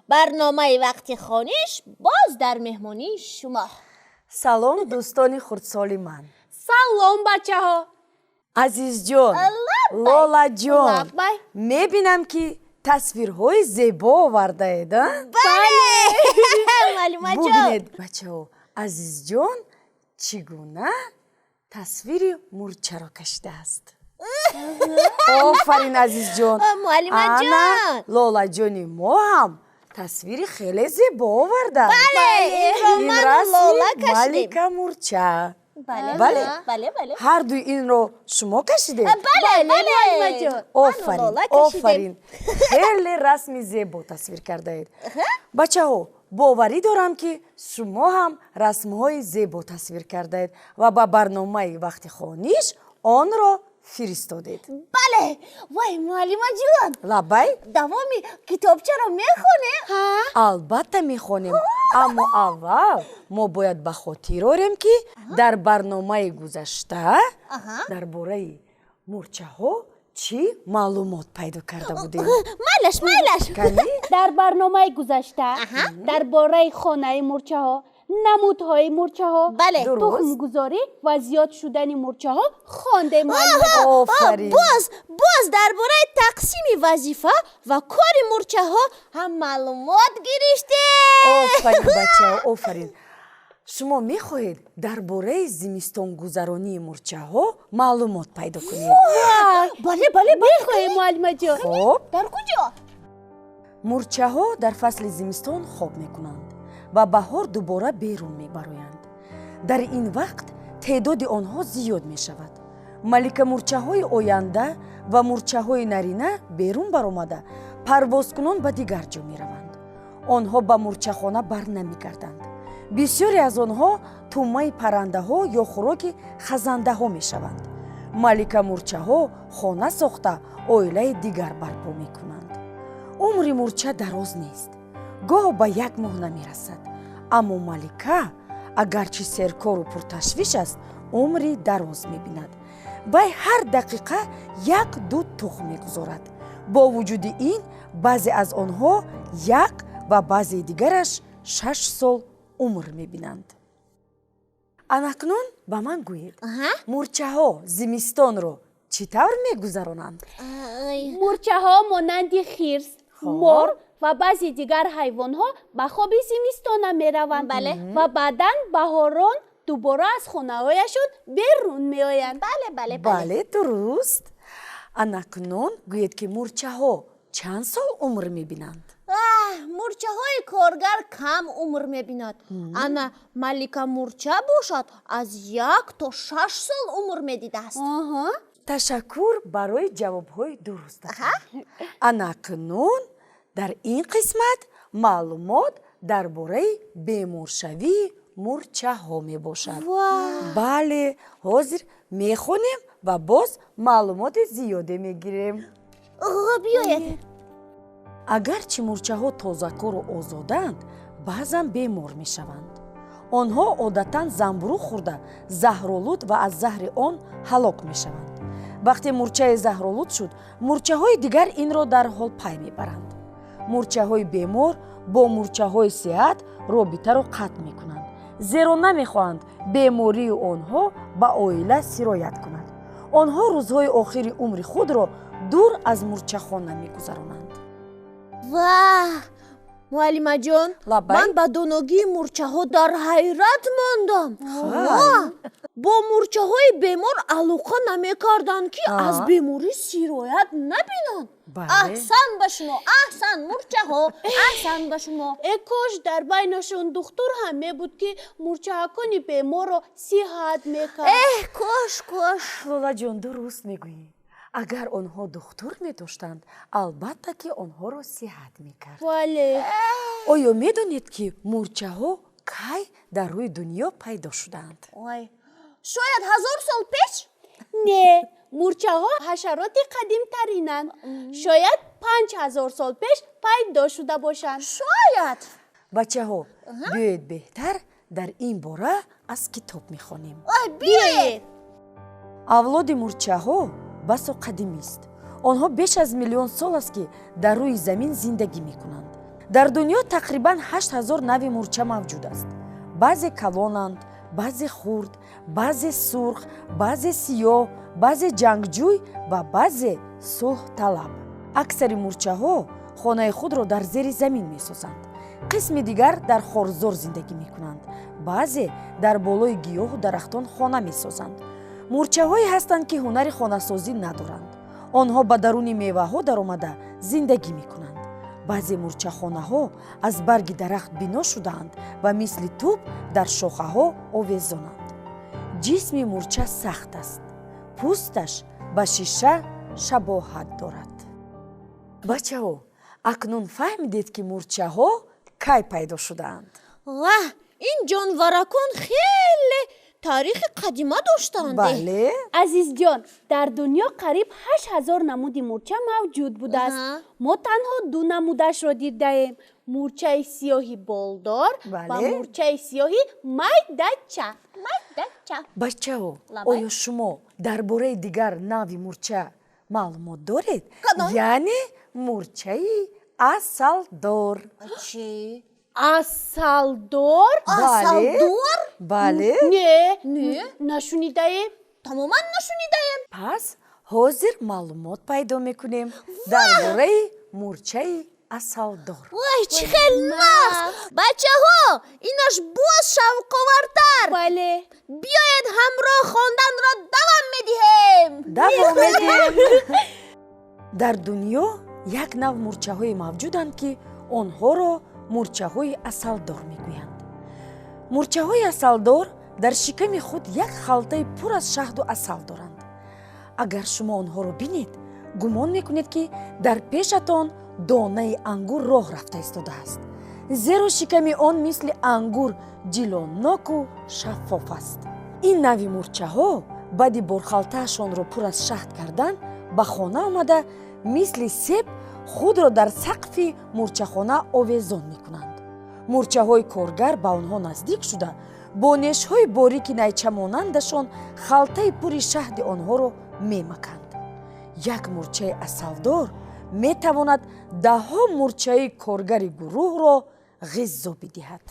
Барномаи вақти хониш боз дар меҳмонии шумо. Салом, дӯстони хурдсоли ман. Салом, бачаҳо. Азизҷон. Лаббай. Лолаҷон. Лаббай. Мебинам, ки тасвирҳои зебо овардаед, а? Бале, муаллимаҷон. Бубинед, бачаҳо, Азизҷон чӣ гуна тасвири мурчаро кашидааст. Офарин, Азизҷон. Муаллимаҷон. Ана Лолаҷони мо ҳам тасвири хеле зебо овардааст. Бале, инро Ин ману расми Лола кашидем. малика мурча. Бале. Бале. Бале. Ҳардуи инро шумо кашидед? Бале, бале. Муаллимаҷон. Офарин. Лола кашидем. Офарин, хеле расми зебо тасвир кардаед. Бачаҳо, боварӣ дорам, ки шумо ҳам расмҳои зебо тасвир кардаед ва ба барномаи вақти хониш онро фиристодед. Бале. Вай, муаллимаҷон. Лаббай. Давоми китобчаро мехонем? Албатта мехонем, аммо аввал мо бояд ба хотир орем, ки дар барномаи гузашта дар бораи мурчаҳо чӣ маълумот пайдо карда будем. Майлаш, майлаш. Кани? Дар барномаи гузашта дар бораи хонаи мурчаҳо, намудҳои мурчаҳо, Бале. Дуруст. тухмгузорӣ ва зиёд шудани мурчаҳо хондем, муаллима. Офарин. Боз дар бораи тақсими вазифа ва кори мурчаҳо ҳам маълумот гирифтем. Офарин, бачаҳо, офарин. Шумо мехоҳед дар бораи зимистонгузаронии мурчаҳо маълумот пайдо кунед? Бале. Мехоҳем, муаллимаҷон. Хоб. Дар куҷо? Мурчаҳо дар фасли зимистон хоб мекунанд ва баҳор дубора берун мебароянд. Дар ин вақт теъдоди онҳо зиёд мешавад. Малика мурчаҳои оянда ва мурчаҳои нарина берун баромада, парвозкунон ба дигар ҷо мераванд. Онҳо ба мурчахона барнамегарданд. Бисёре аз онҳо тӯъмаи паррандаҳо ё хӯроки хазандаҳо мешаванд. Малика мурчаҳо хона сохта, оилаи дигар барпо мекунанд. Умри мурча дароз нест, гоҳ ба як моҳ намерасад, аммо малика, агарчи серкору пурташвиш аст, умри дароз мебинад. Вай ҳар дақиқа як ду тухм мегузорад. Бо вуҷуди ин, баъзе аз онҳо як ва баъзеи дигараш 6 сол умр мебинанд. Анакнун ба ман гӯед, мурчаҳо зимистонро чӣ тавр мегузаронанд? Мурчаҳо монанди хирс, мор ва баъзе дигар ҳайвонҳо ба хоби зимистона мераванд ва баъдан баҳорон дубора аз хонаҳояшон берун меоянд. Бале. Бале, дуруст. Анакнун гӯед, ки мурчаҳо чанд сол умр мебинанд? Мурчаҳои коргар кам умр мебинад. Ана малика мурча бошад, аз 1 то 6 сол умр медидааст. Ташаккур барои ҷавобҳои дурустатон. Анакнун дар ин қисмат маълумот дар бораи беморшавии мурчаҳо мебошад. Бале, ҳозир мехонем ва боз маълумоти зиёде мегирем. Биёед. Агарчи мурчаҳо тозакору озоданд, баъзан бемор мешаванд. Онҳо одатан замбуруғ хӯрда, заҳролуд ва аз заҳри он ҳалок мешаванд. Вақте мурчае заҳролуд шуд, мурчаҳои дигар инро дарҳол пай мебаранд. Мурчаҳои бемор бо мурчаҳои сиҳат робитаро қатъ мекунанд, зеро намехоҳанд бемории онҳо ба оила сироят кунад. Онҳо рӯзҳои охири умри худро дур аз мурчахона мегузаронанд. Ваҳ, муаллимаҷон! Лаббай. Ман ба доногии мурчаҳо дар ҳайрат мондам. Бо мурчаҳои бемор алоқа намекарданд, ки аз беморӣ сироят набинанд. Аҳсан ба шумо, аҳсан, мурчаҳо, аҳсан ба шумо. Э кош дар байнашон духтур ҳам мебуд, ки мурчаҳакони беморро сиҳат мекард. Эҳ, кош, кош. Лолаҷон, дуруст мегӯӣ. Агар онҳо духтур медоштанд, албатта ки онҳоро сиҳат мекард. Бале. Оё медонед, ки мурчаҳо кай дар рӯи дунё пайдо шуданд? Ой, шояд 1000 сол пеш. Не, мурчаҳо ҳашароти қадимтаринанд. Шояд 5000 сол пеш пайдо шуда бошанд. Шояд. Бачаҳо, биёед, беҳтар дар ин бора аз китоб мехонем. Ой, биёед. Авлоди мурчаҳо басо қадимист. Онҳо беш аз миллион сол аст, ки дар рӯи замин зиндагӣ мекунанд. Дар дунё тақрибан 8000 нави мурча мавҷуд аст. Баъзе калонанд, баъзе хурд, баъзе сурх, баъзе сиёҳ, баъзе ҷангҷӯй ва баъзе сулҳталаб. Аксари мурчаҳо хонаи худро дар зери замин месозанд. Қисми дигар дар хорзор зиндагӣ мекунанд. Баъзе дар болои гиёҳу дарахтон хона месозанд. Мурчаҳое ҳастанд, ки ҳунари хонасозӣ надоранд. Онҳо ба даруни меваҳо даромада зиндагӣ мекунанд. Баъзе мурчахонаҳо аз барги дарахт бино шудаанд ва мисли тӯб дар шохаҳо овезонанд. Ҷисми мурча сахт аст, пӯсташ ба шиша шабоҳат дорад. Бачаҳо, акнун фаҳмидед, ки мурчаҳо кай пайдо шудаанд? Ваҳ, ин ҷонваракон хеле таърихи қадима доштанд. Бале. Азизҷон, дар дунё қариб 8000 намуди мурча мавҷуд будааст. Мо танҳо ду намудашро дидаем: мурчаи сиёҳи болдор ва мурчаи сиёҳи майдача, майдача. Бачаҳо, оё шумо дар бораи дигар нави мурча маълумот доред? Яъне мурчаи асалдор. Чӣ? Асалдор? Асалдор? Бале. Не. Не. Нашунидаем. Тамоман нашунидаем. Пас ҳозир маълумот пайдо мекунем дар бораи мурчаи асалдор. Вай, чӣ хел нағз! Бачаҳо, инаш боз шавқовартар. Бале. Биёед, ҳамроҳ хонданро давом медиҳем. Давом медиҳем. Дар дунё як нав мурчаҳое мавҷуданд, ки онҳоро мурчаҳои асалдор мегӯянд. Мурчаҳои асалдор дар шиками худ як халтаи пур аз шаҳду асал доранд. Агар шумо онҳоро бинед, гумон мекунед, ки дар пешатон донаи ангур роҳ рафта истодааст, зеро шиками он мисли ангур ҷилоноку шаффоф аст. Ин нави мурчаҳо баъди борхалтаашонро пур аз шаҳд кардан ба хона омада, мисли себ худро дар сақфи мурчахона овезон мекунанд. Мурчаҳои коргар ба онҳо наздик шуда, бо нешҳои борики найчамонандашон халтаи пури шаҳди онҳоро мемаканд. Як мурчаи асалдор метавонад даҳҳо мурчаи коргари гурӯҳро ғизо бидиҳад.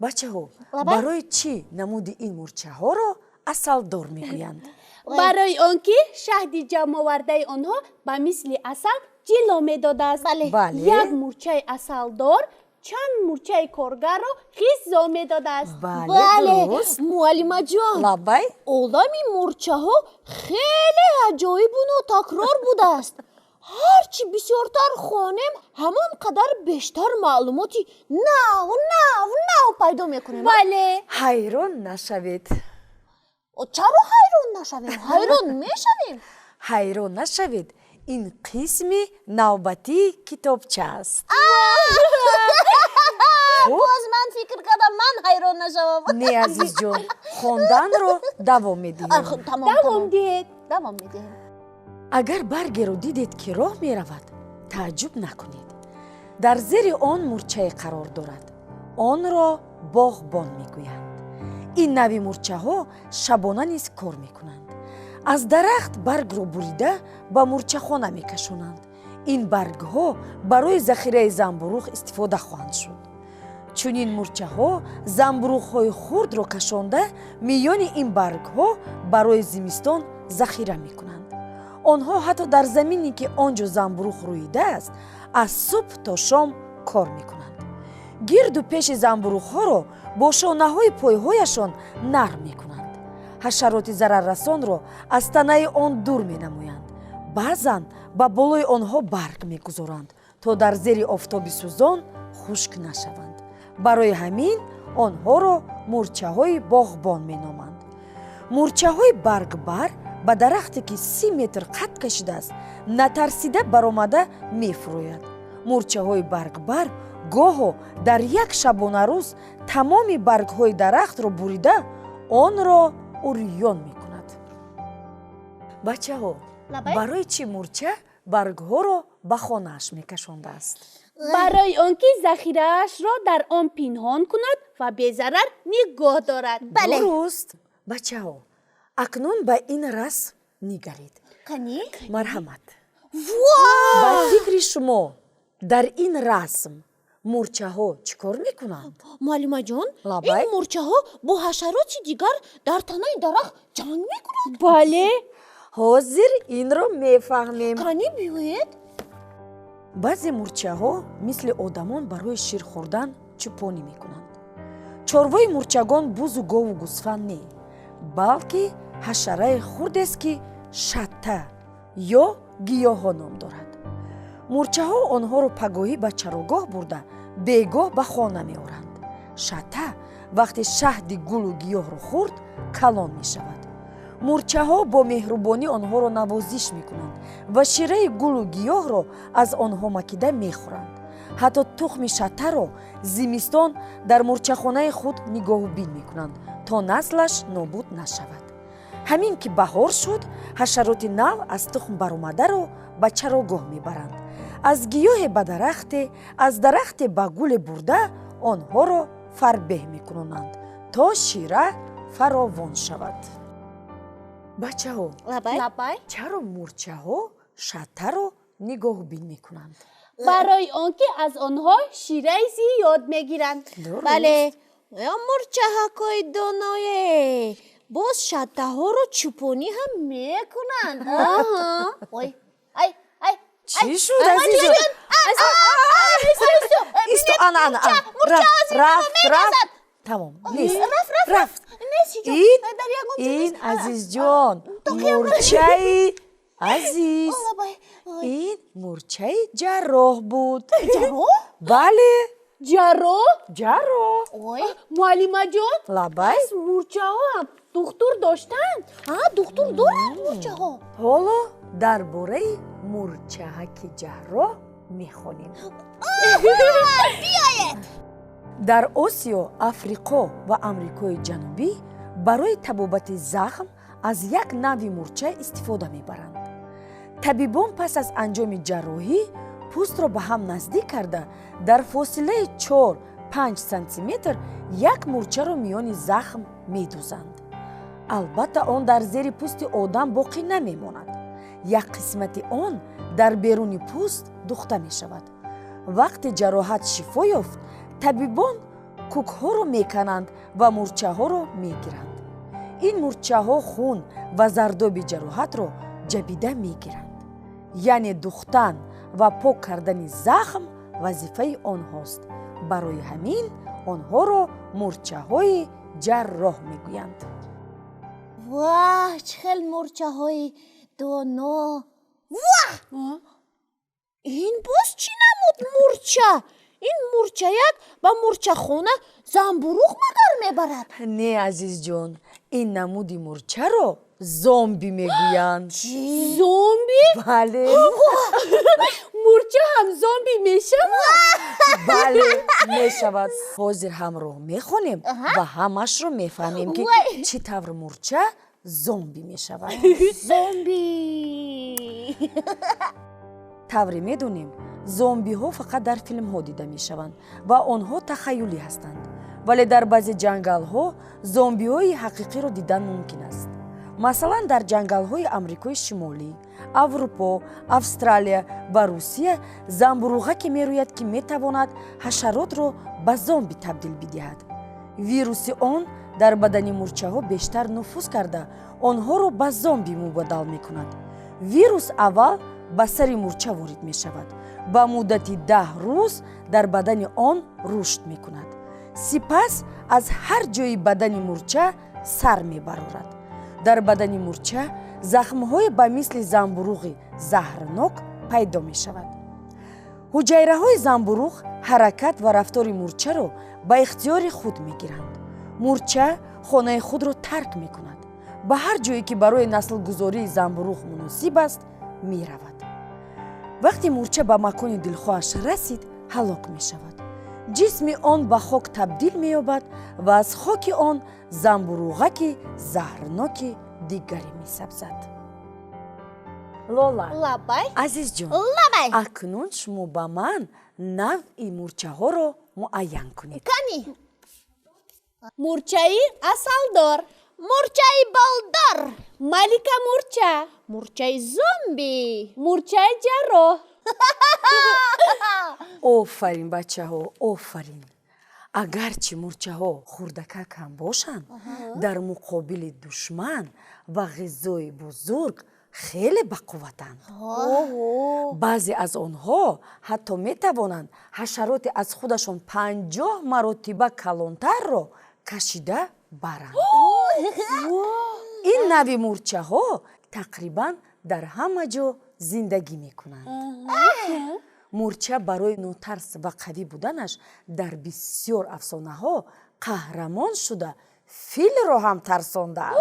Бачаҳо, барои чӣ намуди ин мурчаҳоро асалдор мегӯянд? Барои он ки шаҳди ҷамъовардаи онҳо ба мисли асал ҷило медодааст. Як мурчаи асалдор чанд мурчаи коргарро ғизо медодааст. Бале, муаллимаҷон. Лаббай. Олами мурчаҳо хеле аҷоибу нотакрор будааст. Ҳарчи бисёртар хонем, ҳамон қадар бештар маълумоти нав, нав, нав пайдо мекунем. Бале. Ҳайрон нашавед. Чаро ҳайрон нашавем? Ҳайрон мешавем. Ҳайрон нашавед, ин қисми навбатии китобча аст. Боз ман фикр кардам, ман ҳайрон нашавам. Не, азизҷон, хонданро давом медиҳем. Давом диҳед. Давом медиҳем. Агар баргеро дидед, ки роҳ меравад, тааҷҷуб накунед. Дар зери он мурчае қарор дорад. Онро боғбон мегӯянд. Ин нави мурчаҳо шабона низ кор мекунанд. Аз дарахт баргро бурида ба мурчахона мекашонанд. Ин баргҳо барои захираи замбуруғ истифода хоҳанд шуд. Чунин мурчаҳо замбуруғҳои хурдро кашонда, миёни ин баргҳо барои зимистон захира мекунанд. Онҳо ҳатто дар замине, ки он ҷо замбуруғ рӯидааст, аз субҳ то шом кор мекунанд. Гирду пеши замбуруғҳоро бо шонаҳои пойҳояшон нарм мекунанд, ҳашароти зараррасонро аз танаи он дур менамоянд. Баъзан ба болои онҳо барг мегузоранд, то дар зери офтоби сӯзон хушк нашаванд. Барои ҳамин онҳоро мурчаҳои боғбон меноманд. Мурчаҳои баргбар ба дарахте, ки 30 метр қад кашидааст, натарсида баромада мефурӯяд. Мурчаҳои баргбар гоҳо дар як шабонарӯз тамоми баргҳои дарахтро бурида, онро урён мекунад. Бачаҳо, барои чӣ мурча баргҳоро ба хонааш мекашондааст? Барои он ки захираашро дар он пинҳон кунад ва безарар нигоҳ дорад. Дуруст. Бачаҳо, акнун ба ин расм нигаред. Қани? Марҳамат. Во! Ба фикри шумо, Дар ин расм мӯрчаҳо чӣ кор мекунанд? Муаллимаҷон, Лабай. ин мӯрчаҳо бо ҳашароти дигар дар танаи дарахт ҷанг мекунанд. Бале. Ҳозир инро мефаҳмем. Кани, биёед. Баъзе мӯрчаҳо мисли одамон барои шир хӯрдан чӯпонӣ мекунанд. Чорвои мӯрчагон бузу гову гӯсфанд не, балки ҳашараи хурдест, ки шатта ё гиёҳҳо ном дорад. Мӯрчаҳо онҳоро пагоҳӣ ба чарогоҳ бурда, бегоҳ ба хона меоранд. Шатта вақте шаҳди гулу гиёҳро хӯрд, калон мешавад. Мӯрчаҳо бо меҳрубонӣ онҳоро навозиш мекунанд ва шираи гулу гиёҳро аз онҳо макида мехӯранд. Ҳатто тухми шаттаро зимистон дар мӯрчахонаи худ нигоҳубин мекунанд, то наслаш нобуд нашавад. Ҳамин ки баҳор шуд, ҳашароти нав аз тухм баромадаро ба чарогоҳ мебаранд. Аз гиёҳе ба дарахте, аз дарахте ба гуле бурда, онҳоро фарбеҳ мекунонанд, то шира фаровон шавад. Бачаҳо, Лабай. Лабай. чаро мӯрчаҳо шаттаро нигоҳубин мекунанд? Барои он ки аз онҳо шираи зиёд мегиранд. Дуруст. Бале, ё мӯрчаҳакҳои доное боз шаттаҳоро чӯпонӣ ҳам мекунанд. Ой, ай, ай! Чӣ шуд, азизҷон? Исто, ана, ана, ана, рафт, рафт, рафт, тамом, нест, рафт. Ин, ин, азизҷон, мӯрчаи азиз, ин мӯрчаи ҷарроҳ буд. Ҷарроҳ? Бале. Ҷарроҳ? Ҷарроҳ. Ой. Муаллимаҷон, Лабай. пас мӯрчаҳо ҳам духтур доштанд? А, духтур доранд мӯрчаҳо. Ҳоло дар бораи мӯрчаҳаки ҷарроҳ мехонем. Биёед. Дар Осиё, Африқо ва Амрикои Ҷанубӣ барои табобати захм аз як навъи мӯрча истифода мебаранд. Табибон пас аз анҷоми ҷарроҳӣ пӯстро ба ҳам наздик карда, дар фосилаи 4-5 сантиметр як мӯрчаро миёни захм медузанд. Албатта, он дар зери пӯсти одам боқӣ намемонад. Як қисмати он дар беруни пӯст духта мешавад. Вақте ҷароҳат шифо ёфт, табибон кукҳоро мекананд ва мӯрчаҳоро мегиранд. Ин мӯрчаҳо хун ва зардоби ҷароҳатро ҷабида мегиранд, яъне духтан ва пок кардани захм вазифаи онҳост. Барои ҳамин онҳоро мӯрчаҳои ҷарроҳ мегӯянд. Ваҳ, чӣ хел мӯрчаҳои доно! Ваҳ, ин боз чӣ намуд мӯрча? Ин мӯрчаяк ба мӯрчахона замбуруғ магар мебарад? Не, азизҷон, ин намуди мӯрчаро зомби мегӯянд. Зомби? Бале. Мӯрча ҳам зомби мешавад? Бале, мешавад. Ҳозир ҳамроҳ мехонем ва ҳамашро мефаҳмем, ки Вай! чӣ тавр мӯрча зомби мешавад. Зомби. Тавре медонем, зомбиҳо фақат дар филмҳо дида мешаванд ва онҳо тахаюлӣ ҳастанд, вале дар баъзе ҷангалҳо зомбиҳои ҳақиқиро дидан мумкин аст. Масалан, дар ҷангалҳои Амрикои Шимолӣ, Аврупо, Австралия ва Русия замбуруғаке мерӯяд, ки метавонад ҳашаротро ба зомби табдил бидиҳад. Вируси он дар бадани мӯрчаҳо бештар нуфуз карда, онҳоро ба зомби мубаддал мекунад. Вирус аввал ба сари мӯрча ворид мешавад, ба муддати 10 рӯз дар бадани он рушд мекунад, сипас аз ҳар ҷои бадани мӯрча сар мебарорад. Дар бадани мӯрча захмҳое ба мисли замбуруғи заҳрнок пайдо мешавад. Ҳуҷайраҳои замбуруғ ҳаракат ва рафтори мӯрчаро ба ихтиёри худ мегиранд. Мӯрча хонаи худро тарк мекунад, ба ҳар ҷое ки барои наслгузории замбуруғ муносиб аст, меравад. Вақте мӯрча ба макони дилхоҳаш расид, ҳалок мешавад. Ҷисми он ба хок табдил меёбад ва аз хоки он замбуруғаки заҳрноки дигаре месабзад. Лола. Лабай. Азизҷон. Лабай. Акнун шумо ба ман навъи мӯрчаҳоро муайян кунед. Кани. Мӯрчаи асалдор. Мӯрчаи болдор. Малика мӯрча. Мӯрчаи зомби. Мӯрчаи ҷарроҳ. Офарин, бачаҳо, офарин! Агарчи мурчаҳо хурдакак ҳам бошанд, дар муқобили душман ва ғизои бузург хеле бақувватанд. Баъзе аз онҳо ҳатто метавонанд ҳашароти аз худашон 50 маротиба калонтарро кашида баранд. Ин нави мурчаҳо тақрибан дар ҳама ҷо зиндагӣ мекунанд. Мурча барои нотарс ва қавӣ буданаш дар бисёр афсонаҳо қаҳрамон шуда, филро ҳам тарсондааст.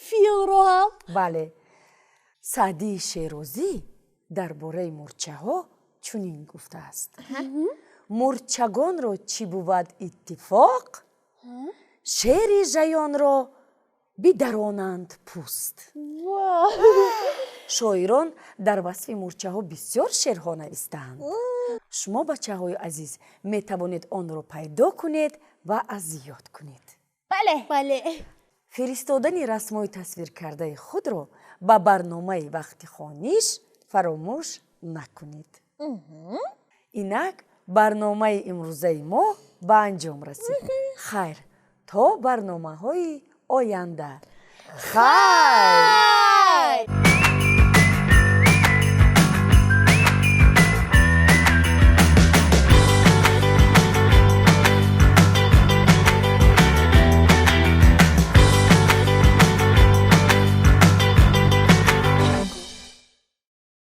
Филро ҳам? Бале. Саъдии Шерозӣ дар бораи мурчаҳо чунин гуфтааст: «Мурчагонро чӣ бувад иттифоқ, шери жаёнро бидаронанд пӯст». Шоирон дар васфи мурчаҳо бисёр шеърҳо навистаанд. Шумо, бачаҳои азиз, метавонед онро пайдо кунед ва аз ёд кунед. Бале. Бале. Фиристодани расмҳои тасвиркардаи худро ба барномаи «Вақти хониш» фаромӯш накунед. Инак, барномаи имрӯзаи мо ба анҷом расид. Хайр, то барномаҳои оянда, хайр!